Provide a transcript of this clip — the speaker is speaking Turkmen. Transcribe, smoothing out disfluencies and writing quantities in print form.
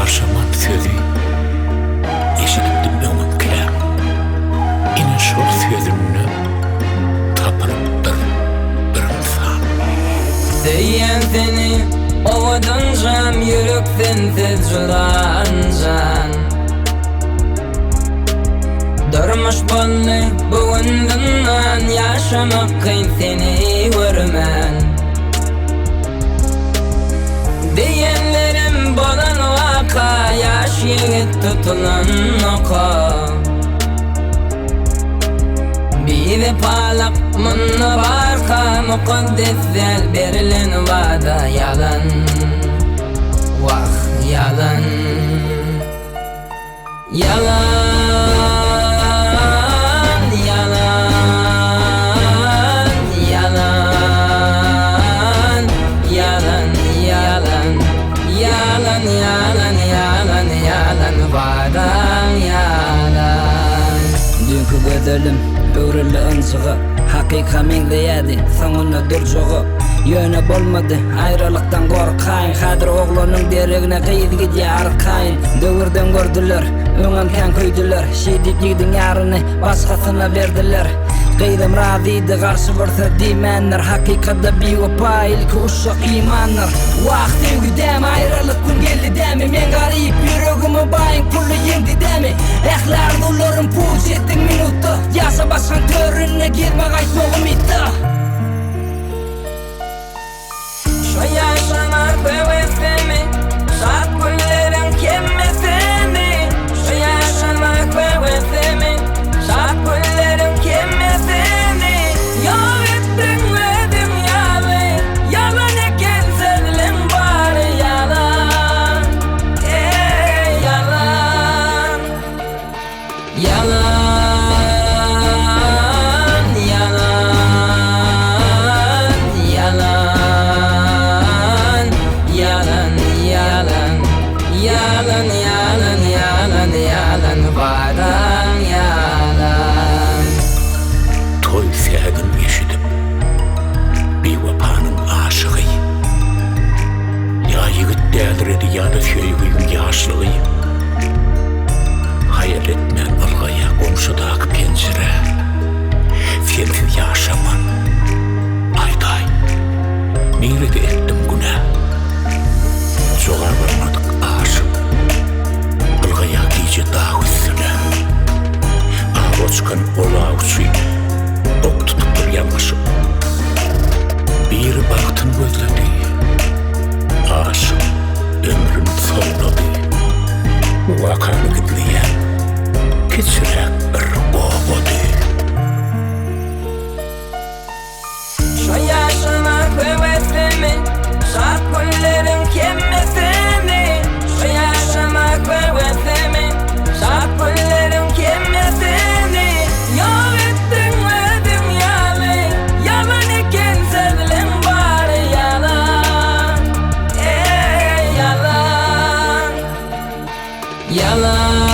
ýaşaman sözi eşidipdim öňem kän. Ine şol sözünde tapylypdyr bir ynsan. Söýýän seni owadanjam ýürek sensiz juda ynjan. Durmuş boldy bu gün zyndan ýaşamak kyn seni görmän. Diýenlerim bolan waka ýaş ýigit tutulan oka. Biwepalyk munda barka mukaddes däl berilen wada ýalan. Wah ýalan. Ýalan, ýalan, ýalan, ýalan, ýalan, ýalan, ýalan, ýalan, ýalan, wadaň ýalan. Düýnki gözelim öwrüldi ynjyga, Hakyka meňzeýärdi soňunda durjaga. Ýöne bolmady, aýralykdan gorkaýyn, Häzir oglanyň deregine gyz gidýär arkaýyn. Döwürden gördüler, öňem kän köýdüler, Şeýdip ýigdiň ýaryny başgasyna berdiler. Gyzam razydy, garşy bir söz diýmändir, Hakykatda biwepa ilki uşak imandyr. Wah, söýgi dämi, aýralyk gün geldi dämi, Meň garyp ýüregimi baýyň puly ýeňdi dämi? Ähli arzuwlarym puç etdiň minutda, Ýaşa başgaň töründe gezme gaýtma umytda. Şu ýaşamak höwesimi, Şat günleriň kemmesini. Şu ýaşamak höwesimi, Şat günleriň kemmesini. Ýok etdiň özüň ýaly, Ýalan eken sözleň bary ýalan, eý, ýalan. Ýalan, ýalan, ýalan, ýalan, ýalan, ýalan, ýalan, ýalan, ýalan, wadaň ýalan. Toý sägin eşidip, biwepanyň aşygy. Ýa ýigit däliredi ýa-da söýgiň ýaşlygy. Haýal etmän ylgaýa goňşudaky penjirä. Sensiz ýaşaman. Aýdaý, nirede etdim günä? Jogap almadyk aşyk ylgaýa gije dag üstüne. Awa çykan ol awçy ok tutupdyr ýalňyşyp. Biri bagtyn gözledi, aşyk ömrün soňlady. Bu wakany gizleýän kiçiräk bir obady. Şu ýaşamak höwesimi, Şat günleriň hemmesini. Şu ýaşamak höwesimi, Şat günleriň hemmesini. Ýok etdiň özüň ýaly, Ýalan eken sözleň bary ýalan, eý, ýalan. Ýalan.